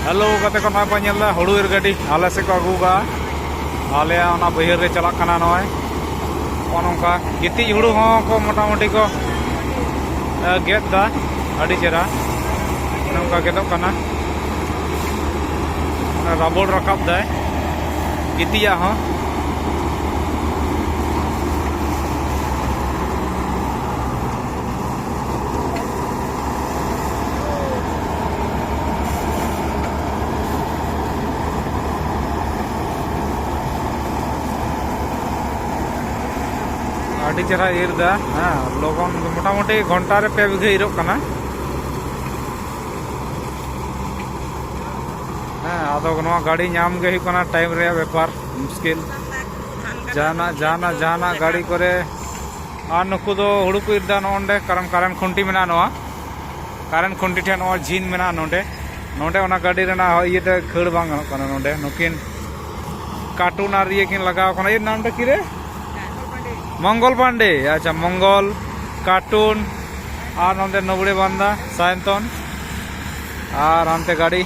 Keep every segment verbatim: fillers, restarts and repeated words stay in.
Hello ᱜᱟᱛᱮ ᱠᱚ, ᱱᱚᱜᱼᱚᱭ ᱯᱮ ᱧᱮᱞ ᱮᱫᱟ ᱦᱩᱲᱩ ᱤᱨ ᱜᱟᱹᱰᱤ ᱟᱞᱮ ᱥᱮᱫ ᱠᱚ ᱟᱹᱜᱩ ᱠᱟᱜᱼᱟ᱾ ᱟᱞᱮᱭᱟᱜ ᱚᱱᱟ ᱵᱟᱹᱭᱦᱟᱹᱲ ᱨᱮ ᱪᱟᱞᱟᱜ ᱠᱟᱱᱟ᱾ ᱱᱚᱜᱼᱚᱭ ᱱᱚᱜᱼᱚ ᱱᱚᱝᱠᱟ ᱜᱤᱛᱤᱡ ᱦᱩᱲᱩ ᱦᱚᱸ ᱠᱚ ᱢᱚᱴᱟᱢᱩᱴᱤ ᱠᱚ, ᱮ, ᱜᱮᱫ ᱫᱟ᱾ ᱟᱹᱰᱤ ᱪᱮᱦᱨᱟ ᱚᱱᱮ ᱚᱱᱠᱟ ᱜᱮᱫᱚᱜ ᱠᱟᱱᱟ᱾ ᱚᱱᱟ ᱨᱟᱵᱚᱲ ᱨᱟᱠᱟᱵ ᱫᱟᱭ ᱜᱤᱛᱤᱡᱟᱜ ᱦᱚᱸ᱾ ᱟᱹᱰᱤ ᱪᱮᱦᱨᱟ ᱤᱨ ᱫᱟ᱾ ᱦᱮᱸ, ᱞᱚᱜᱚᱱ, ᱢᱚᱴᱟᱢᱩᱴᱤ ᱜᱷᱚᱱᱴᱟ ᱨᱮ ᱯᱮ ᱵᱤᱜᱷᱟᱹ ᱤᱨᱚᱜ ᱠᱟᱱᱟ᱾ ᱦᱮᱸ, ᱟᱫᱚ ᱱᱚᱣᱟ ᱜᱟᱹᱰᱤ ᱧᱟᱢ ᱜᱮ ᱦᱩᱭᱩᱜ ᱠᱟᱱᱟ ᱴᱟᱭᱤᱢ ᱨᱮᱭᱟᱜ ᱵᱮᱯᱟᱨ, ᱢᱩᱥᱠᱤᱞ᱾ ᱡᱟᱦᱟᱱᱟᱜ, ᱡᱟᱦᱟᱱᱟᱜ, ᱡᱟᱦᱟᱱᱟᱜ ᱜᱟᱹᱰᱤ ᱠᱚᱨᱮ᱾ ᱟᱨ ᱱᱩᱠᱩ ᱫᱚ ᱦᱩᱲᱩ ᱠᱚ ᱤᱨ ᱫᱟ ᱱᱚᱜᱼᱚ ᱱᱚᱸᱰᱮ, ᱠᱟᱨᱚᱱ ᱠᱟᱨᱮᱱᱴ ᱠᱷᱩᱱᱴᱤ ᱢᱮᱱᱟᱜᱼᱟ ᱱᱚᱣᱟ᱾ ᱠᱟᱨᱮᱱᱴ ᱠᱷᱩᱱᱴᱤ ᱴᱷᱮᱱ ᱱᱚᱣᱟ ᱡᱷᱤᱱ ᱢᱮᱱᱟᱜᱼᱟ ᱱᱚᱸᱰᱮ᱾ ᱱᱚᱸᱰᱮ ᱚᱱᱟ ᱜᱟᱹᱰᱤ ᱨᱮᱱᱟᱜ ᱤᱭᱟᱹᱛᱮ ᱠᱷᱟᱹᱲ ᱵᱟᱝ ᱜᱟᱱᱚᱜ ᱠᱟᱱᱟ ᱱᱚᱸᱰᱮ᱾ ᱱᱩᱠᱤᱱ ᱠᱟᱨᱴᱩᱱ ᱟᱨ ᱤᱭᱟᱹ ᱠᱤᱱ ᱞᱟᱜᱟᱣ ᱠᱟᱱᱟ᱾ ᱤᱭᱟᱹ ᱱᱟᱢ ᱫᱚ ᱠᱤ ᱨᱮ? ᱢᱚᱝᱜᱚᱞ ᱯᱟᱱᱰᱮ᱾ ᱟᱪᱪᱷᱟ, ᱢᱚᱝᱜᱚᱞ, ᱠᱟᱨᱴᱩᱱ ᱟᱨ ᱱᱚᱸᱰᱮ ᱱᱚᱵᱲᱮ ᱵᱟᱱᱫᱟ, ᱥᱟᱭᱚᱱᱛᱚᱱ ᱟᱨ ᱦᱟᱱᱛᱮ ᱜᱟᱹᱰᱤ᱾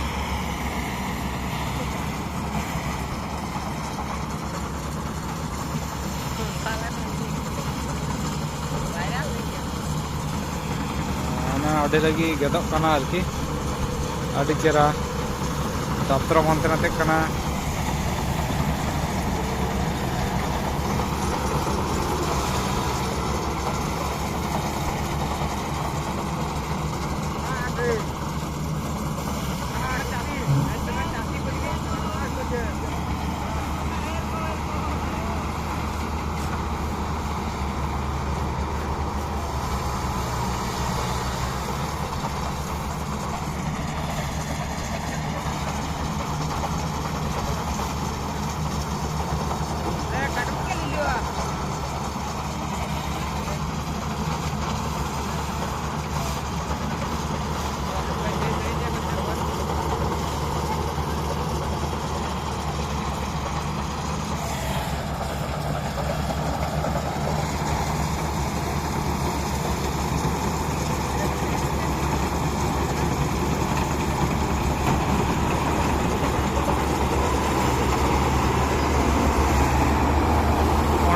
ᱚᱱᱟ ᱟᱹᱰᱤ ᱨᱟᱹᱜᱤ ᱜᱮᱫᱚᱜ ᱠᱟᱱᱟ ᱟᱨᱠᱤ, ᱟᱹᱰᱤ ᱪᱮᱦᱨᱟ ᱫᱟᱛᱨᱚᱢ ᱦᱟᱱᱛᱮ ᱱᱟᱛᱮᱜ ᱠᱟᱱᱟ᱾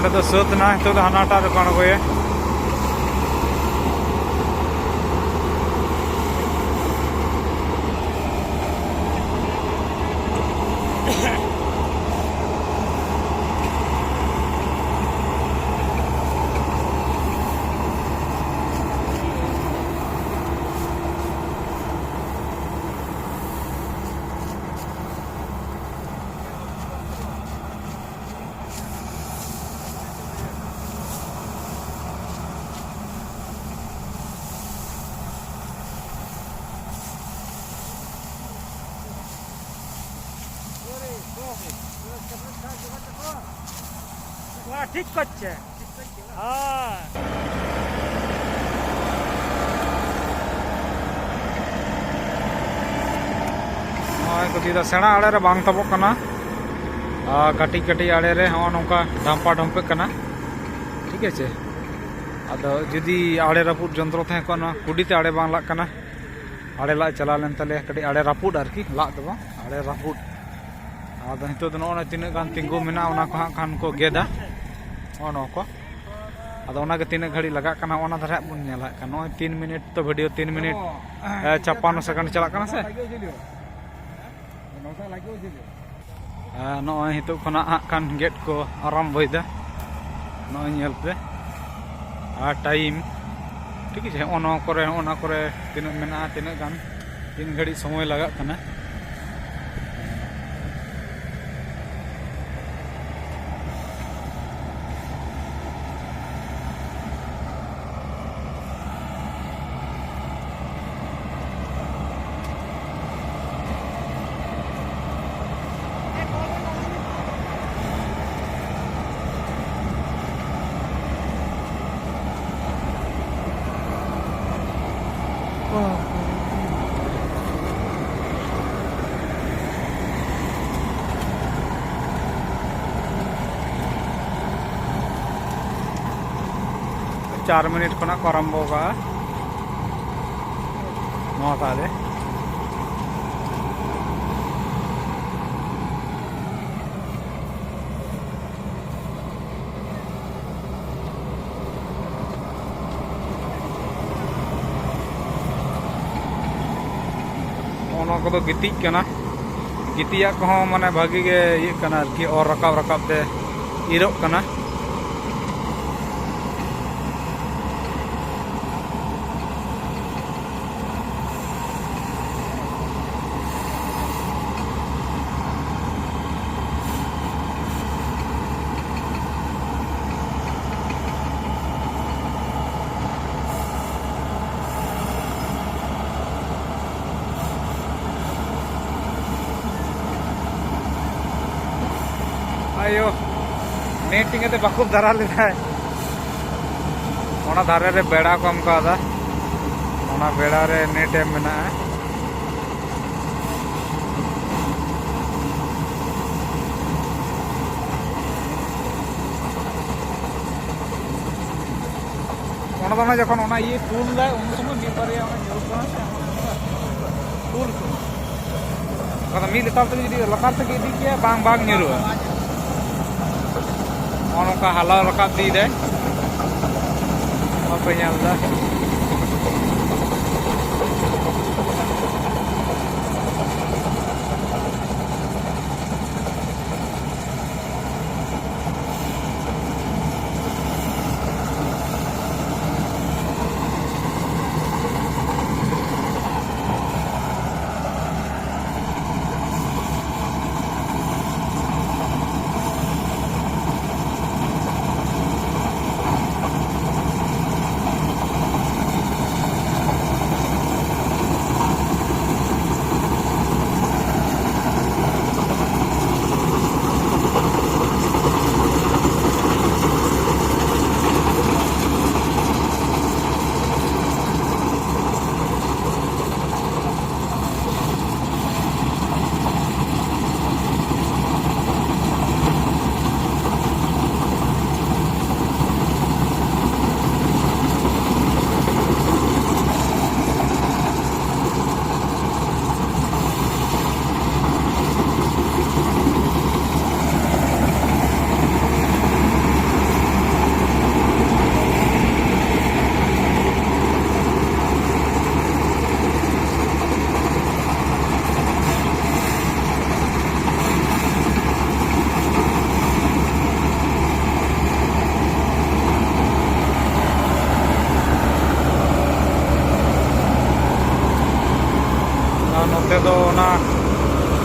ᱟᱫᱚ ᱥᱟᱹᱛ ᱮᱱᱟ, ᱱᱤᱛᱚᱜ ᱫᱚ ᱦᱟᱱᱟᱴᱟᱜ ᱨᱮᱠᱚ ᱟᱬᱜᱚᱭᱟ᱾ ওরা ঠিক করছে। হ্যাঁ। ᱱᱚᱜᱼᱚᱭ ᱠᱚ ᱤᱫᱤᱭᱮᱫᱟ, ᱥᱮᱬᱟ ᱟᱲᱮ ᱨᱮ ᱵᱟᱝ ᱛᱟᱵᱚᱜ ᱠᱟᱱᱟ᱾ ᱟᱨ ᱠᱟᱹᱴᱤᱡ ᱠᱟᱹᱴᱤᱡ ᱟᱲᱮ ᱨᱮ ᱦᱚᱸᱜᱼᱚ ᱱᱚᱝᱠᱟ ᱰᱷᱟᱢᱯᱟ ᱰᱷᱚᱢᱯᱟᱹᱜ ᱠᱟᱱᱟ᱾ ᱴᱷᱤᱠ ᱟᱪᱷᱮ, ᱟᱫᱚ ᱡᱩᱫᱤ ᱟᱲᱮ ᱨᱟᱹᱯᱩᱫ ᱡᱚᱱᱛᱨᱚ ᱛᱟᱦᱮᱸ ᱠᱚᱜᱼᱟ, ᱱᱚᱣᱟ ᱠᱩᱰᱤ ᱛᱮ ᱟᱲᱮ ᱵᱟᱝ ᱞᱟᱜ ᱠᱟᱱᱟ᱾ ᱟᱲᱮ ᱞᱟᱜ ᱪᱟᱞᱟᱣ ᱞᱮᱱ ᱛᱟᱞᱮᱭᱟ, ᱠᱟᱹᱴᱤᱡ ᱟᱲᱮ ᱨᱟᱹᱯᱩᱫ ᱟᱨᱠᱤ, ᱞᱟᱜ ᱫᱚ ᱵᱟᱝ, ᱟᱲᱮ ᱨᱟᱹᱯᱩᱫ᱾ ᱟᱫᱚ ᱱᱤᱛᱚᱜ ᱫᱚ ᱱᱚᱜᱼᱚ ᱱᱟ ᱛᱤᱱᱟᱹᱜ ᱜᱟᱱ ᱛᱤᱸᱜᱩ ᱢᱮᱱᱟᱜᱼᱟ, ᱚᱱᱟ ᱠᱚ ᱦᱟᱸᱜ ᱠᱷᱟᱱ ᱠᱚ ᱜᱮᱫᱟ, ᱱᱚᱜᱼᱚ ᱱᱚᱣᱟ ᱠᱚ᱾ ᱟᱫᱚ ᱚᱱᱟᱜᱮ ᱛᱤᱱᱟᱹᱜ ᱜᱷᱟᱹᱲᱤᱡ ᱞᱟᱜᱟᱜ ᱠᱟᱱᱟ, ᱚᱱᱟ ᱫᱷᱟᱨᱟ ᱦᱟᱸᱜ ᱵᱚᱱ ᱧᱮᱞᱟ ᱦᱟᱸᱜ ᱠᱷᱟᱱ᱾ ᱱᱚᱜᱼᱚᱭ ᱛᱤᱱ ᱢᱤᱱᱤᱴ ᱛᱚ, ᱵᱷᱤᱰᱤᱭᱳ ᱛᱤᱱ ᱢᱤᱱᱤᱴ, ᱮ, ᱪᱷᱟᱯᱯᱟᱱᱱᱚ ᱥᱮᱠᱮᱱᱰ ᱪᱟᱞᱟᱜ ᱠᱟᱱᱟ ᱥᱮ᱾ ᱮ, ᱱᱚᱜᱼᱚᱭ ᱱᱤᱛᱚᱜ ᱠᱷᱚᱱᱟᱜ ᱦᱟᱸᱜ ᱠᱷᱟᱱ ᱜᱮᱫ ᱠᱚ ᱟᱨᱟᱢᱵᱚᱭᱮᱫᱟ᱾ ᱱᱚᱜᱼᱚᱭ ᱧᱮᱞ ᱯᱮ, ᱟᱨ ᱴᱟᱭᱤᱢ, ᱴᱷᱤᱠ ᱟᱪᱷᱮ, ᱦᱚᱸᱜᱼᱚ ᱱᱚᱣᱟ ᱠᱚᱨᱮ, ᱦᱚᱸᱜᱼᱚ ᱱᱚᱣᱟ ᱠᱚᱨᱮ ᱛᱤᱱᱟᱹᱜ ᱢᱮᱱᱟᱜᱼᱟ, ᱛᱤᱱᱟᱹᱜ ᱜᱟᱱ, ᱛᱤᱱ ᱜᱷᱟᱹᱲᱤᱡ ᱥᱚᱢᱚᱭ ᱞᱟᱜᱟᱜ ᱠᱟᱱᱟ᱾ ᱪᱟᱨ ᱢᱤᱱᱤᱴ ᱠᱷᱚᱱᱟᱜ ᱠᱚ ᱟᱨᱟᱢᱵᱚ ᱠᱟᱜᱼᱟ ᱱᱚᱣᱟ ᱛᱟᱦᱞᱮ᱾ ᱠᱚᱫᱚ ᱜᱤᱛᱤᱡ ᱠᱟᱱᱟ᱾ ᱜᱤᱛᱤᱡᱟᱜ ᱠᱚᱦᱚᱸ ᱢᱟᱱᱮ ᱵᱷᱟᱹᱜᱤ ᱜᱮ ᱤᱭᱟᱹᱜ ᱠᱟᱱᱟ ᱟᱨᱠᱤ, ᱚᱨ ᱨᱟᱠᱟᱵ ᱨᱟᱠᱟᱵ ᱛᱮ ᱤᱨᱚᱜ ᱠᱟᱱᱟ᱾ ᱟᱭᱳ, ᱱᱮᱴ ᱴᱷᱤᱠ ᱠᱟᱛᱮ ᱵᱟᱠᱚ ᱫᱷᱟᱨᱟ ᱞᱮᱫᱟ᱾ ᱚᱱᱟ ᱫᱷᱟᱨᱮ ᱨᱮ ᱵᱮᱲᱟ ᱠᱚ ᱮᱢ ᱠᱟᱣᱫᱟ, ᱚᱱᱟ ᱵᱮᱲᱟ ᱨᱮ ᱱᱮᱴ ᱮᱢ ᱢᱮᱱᱟᱜᱼᱟ᱾ ᱚᱱᱟ ᱫᱚ ᱚᱱᱟ ᱡᱚᱠᱷᱚᱱ ᱚᱱᱟ ᱤᱭᱟᱹ ᱯᱩᱞ ᱫᱟᱭ, ᱩᱱ ᱥᱚᱢᱚᱭ ᱢᱤᱫ ᱵᱟᱨᱭᱟ ᱚᱱᱟ ᱧᱩᱨᱩᱜ ᱠᱟᱱᱟ ᱥᱮ, ᱯᱩᱞ ᱠᱚ᱾ ᱚᱱᱟ ᱫᱚ ᱢᱤᱫ ᱞᱮᱛᱟᱲ ᱛᱮ ᱡᱩᱫᱤ ᱞᱟᱛᱟᱨ ᱥᱮᱫ ᱜᱮ ᱤᱫᱤ ᱠᱮᱭᱟ, ᱵᱟᱝ, ᱵᱟᱝ ᱧᱩᱨᱩᱜᱼᱟ᱾ ᱱᱚᱜᱼᱚ ᱱᱚᱝᱠᱟ ᱦᱟᱞᱟ ᱨᱟᱠᱟᱵ ᱤᱫᱤᱭᱮᱫᱟᱭ᱾ ᱵᱟᱯᱮ ᱧᱮᱞ ᱮᱫᱟ?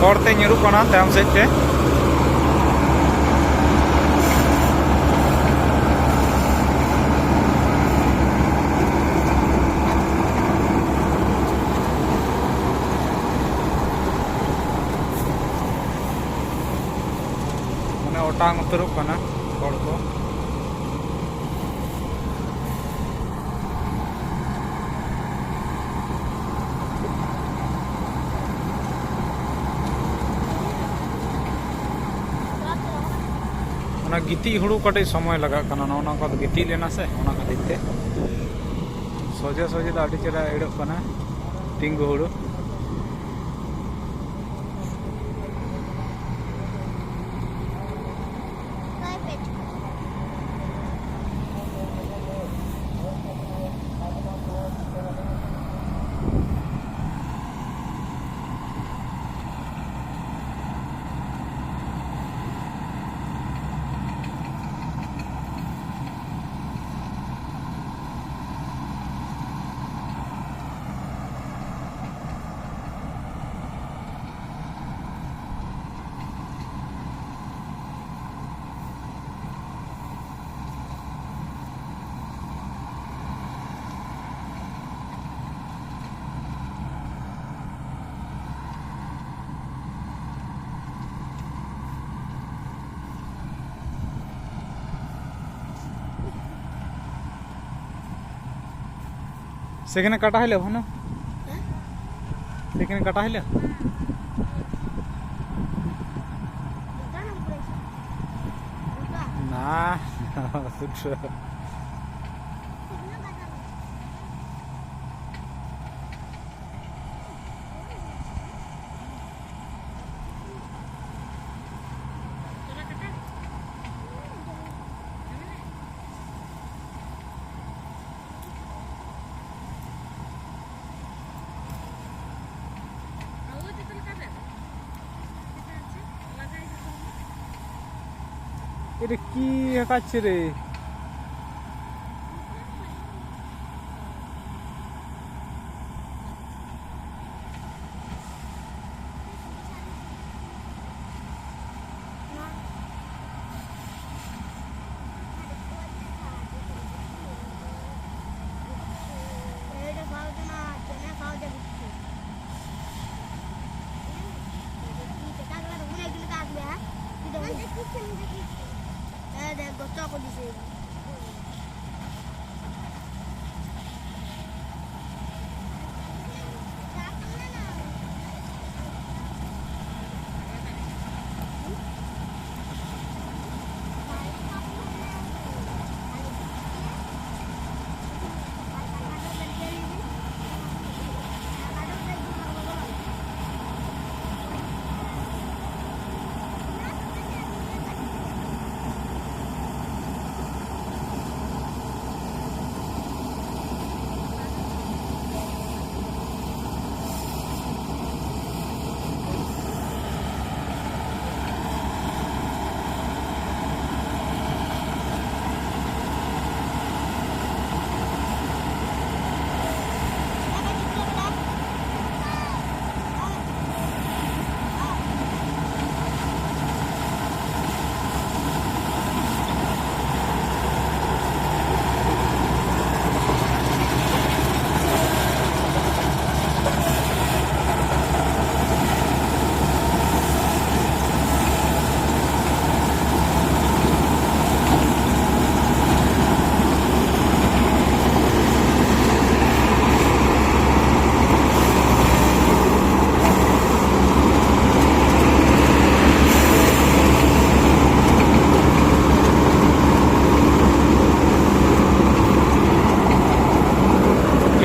ᱦᱚᱨ ᱛᱮ ᱧᱩᱨᱩᱜ ᱠᱟᱱᱟ ᱛᱟᱭᱚᱢ ᱥᱮᱫ ᱛᱮ᱾ ᱢᱟᱱᱮ ᱚᱴᱟᱝ ᱩᱛᱟᱹᱨᱚᱜ ᱠᱟᱱᱟ ᱦᱚᱲ ᱠᱚ᱾ ᱚᱱᱟ ᱜᱤᱛᱤᱡ ᱦᱩᱲᱩ ᱠᱟᱹᱴᱤᱡ ᱥᱚᱢᱚᱭ ᱞᱟᱜᱟᱜ ᱠᱟᱱᱟ, ᱱᱚᱜᱼᱚ ᱱᱚᱣᱟ ᱠᱚ ᱜᱤᱛᱤᱡ ᱞᱮᱱᱟ ᱥᱮ, ᱚᱱᱟ ᱠᱷᱟᱹᱛᱤᱨ ᱛᱮ᱾ ᱥᱚᱡᱷᱮ ᱥᱚᱡᱷᱮ ᱫᱚ ᱟᱹᱰᱤ ᱪᱮᱦᱨᱟ ᱮᱲᱚᱜ ᱠᱟᱱᱟ ᱛᱤᱸᱜᱩ ᱦᱩᱲᱩ᱾ সেখানে কাটা হইলে ভালো। সেখানে কাটা হইলে। না। এটা কি হাঁকাচ্ছে রে? ᱦᱮᱸ, ᱫᱮᱠᱷ, ᱜᱚᱛᱚ ᱠᱚ ᱫᱤᱥᱟᱹᱭ᱾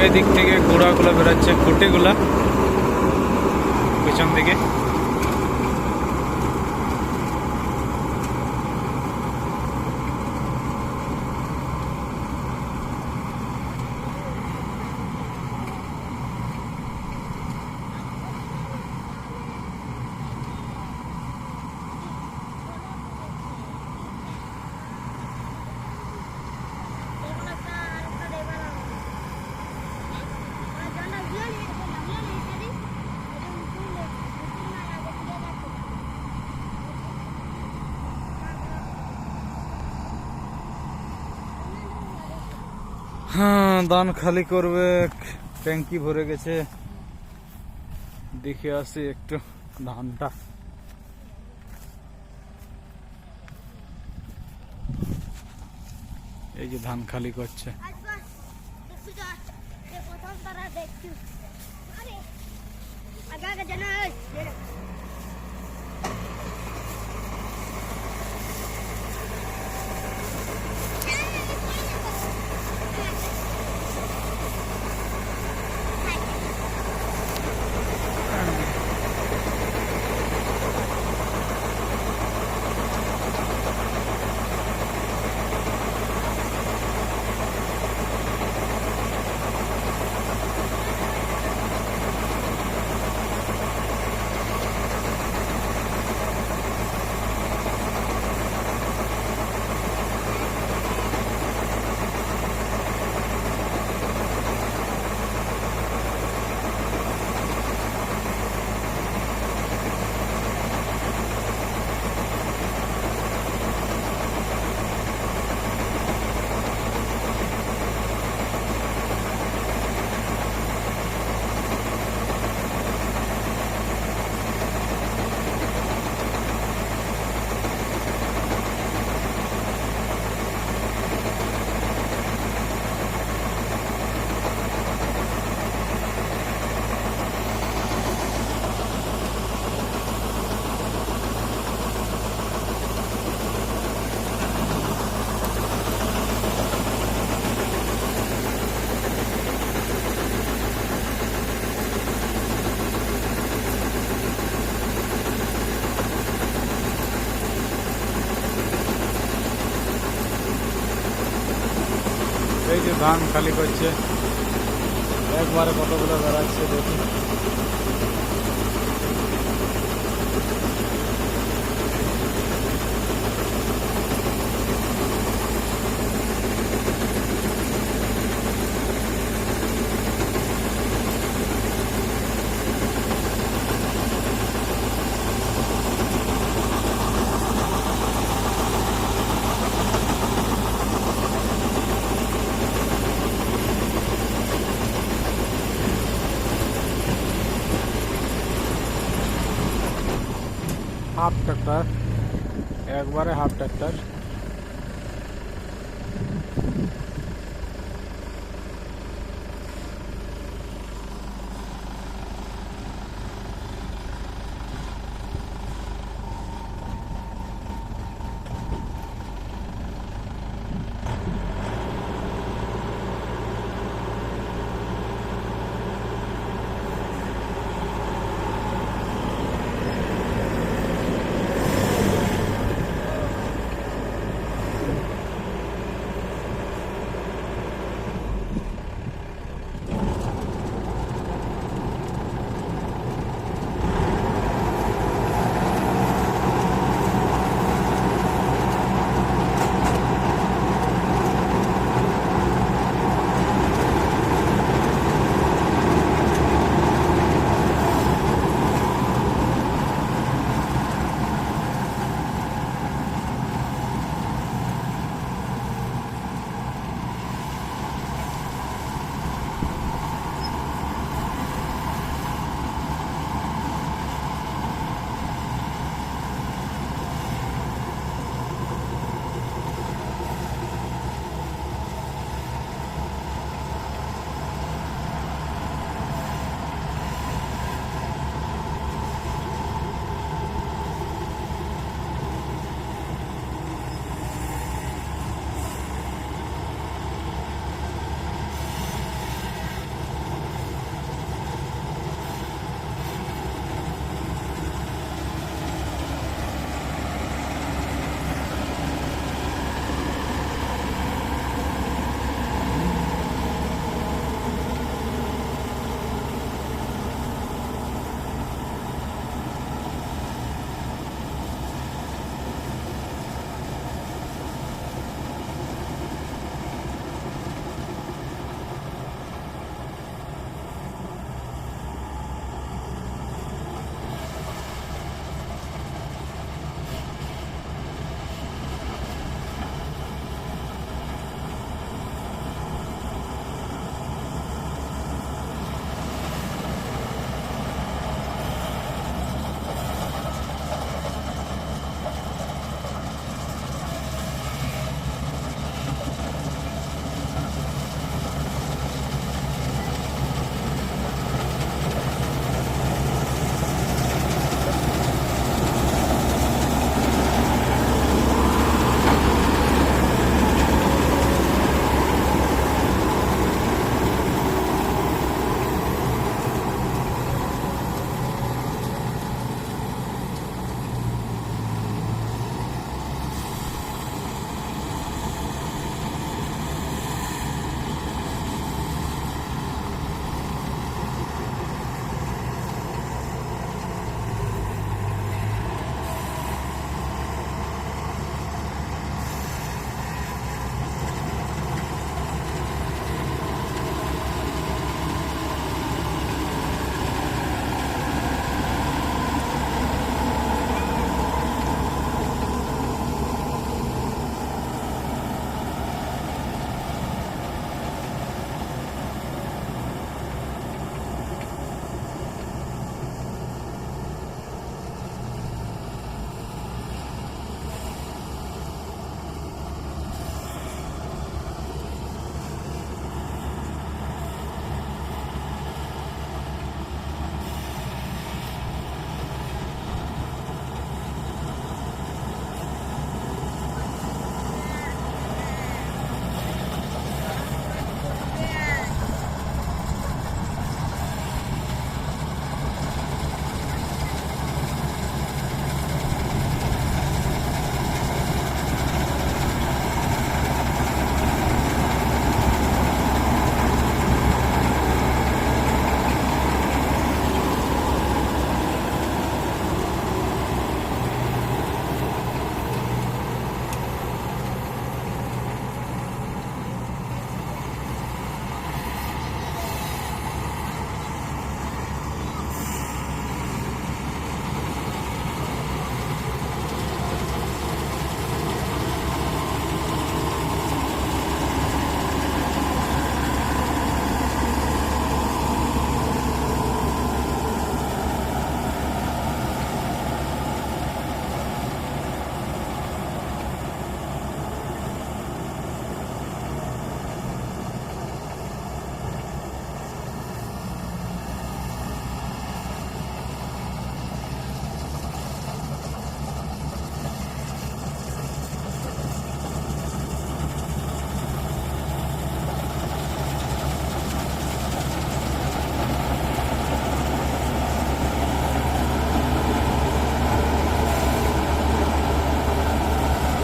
এই দিক থেকে ঘোড়াগুলো বেরোচ্ছে, খুঁটিগুলা পিছন দিকে। হ্যাঁ, ধান খালি করবে, ট্যাঙ্কি ভরে গেছে। দেখে আসি একটু ধানটা। এই যে ধান খালি করছে। এই যে ধান খালি করছে, একবারে কতগুলো বেড়াচ্ছে দেখি। হাফ ট্রাক্টর, একবারে হাফ ট্রাক্টর।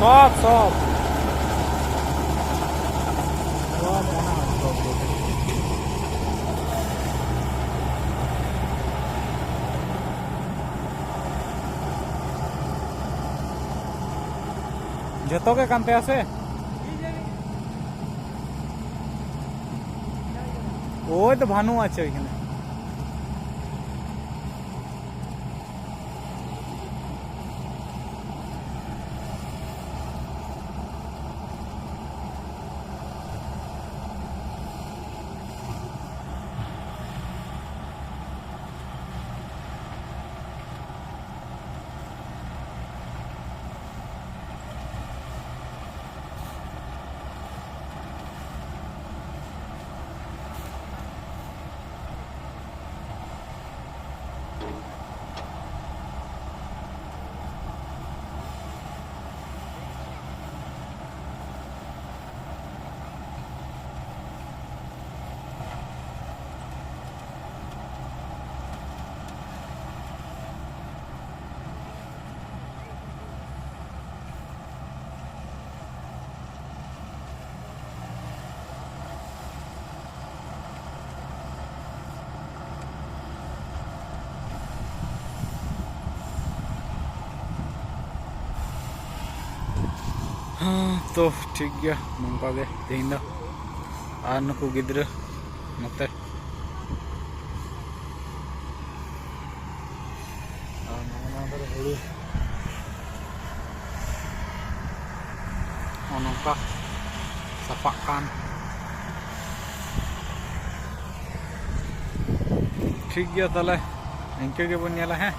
ᱥᱚᱵ, ᱥᱚᱵ᱾ ᱡᱚᱛᱚ ᱜᱮ ᱠᱟᱱ ᱛᱟᱭᱟ ᱥᱮ? ᱳᱭ ᱛᱚ ᱵᱷᱟᱱᱩ ᱟᱪᱷᱮ ᱳইখানে। ᱦᱮᱸ, ᱛᱚ ᱴᱷᱤᱠ ᱜᱮᱭᱟ, ᱱᱚᱝᱠᱟ ᱜᱮ ᱛᱮᱦᱮᱧ ᱫᱚ᱾ ᱟᱨ ᱱᱩᱠᱩ ᱜᱤᱫᱽᱨᱟᱹ ᱱᱚᱛᱮ᱾ ᱟᱨ ᱱᱚᱜᱼᱚ ᱱᱚᱣᱟ ᱠᱚᱨᱮ ᱦᱩᱲᱩ ᱱᱚᱜᱼᱚ ᱱᱚᱝᱠᱟ ᱥᱟᱯᱟᱜ ᱠᱟᱱ᱾ ᱴᱷᱤᱠ ᱜᱮᱭᱟ, ᱛᱟᱦᱞᱮ ᱤᱱᱠᱟᱹ ᱜᱮᱵᱚᱱ ᱧᱮᱞᱟ, ᱦᱮᱸ᱾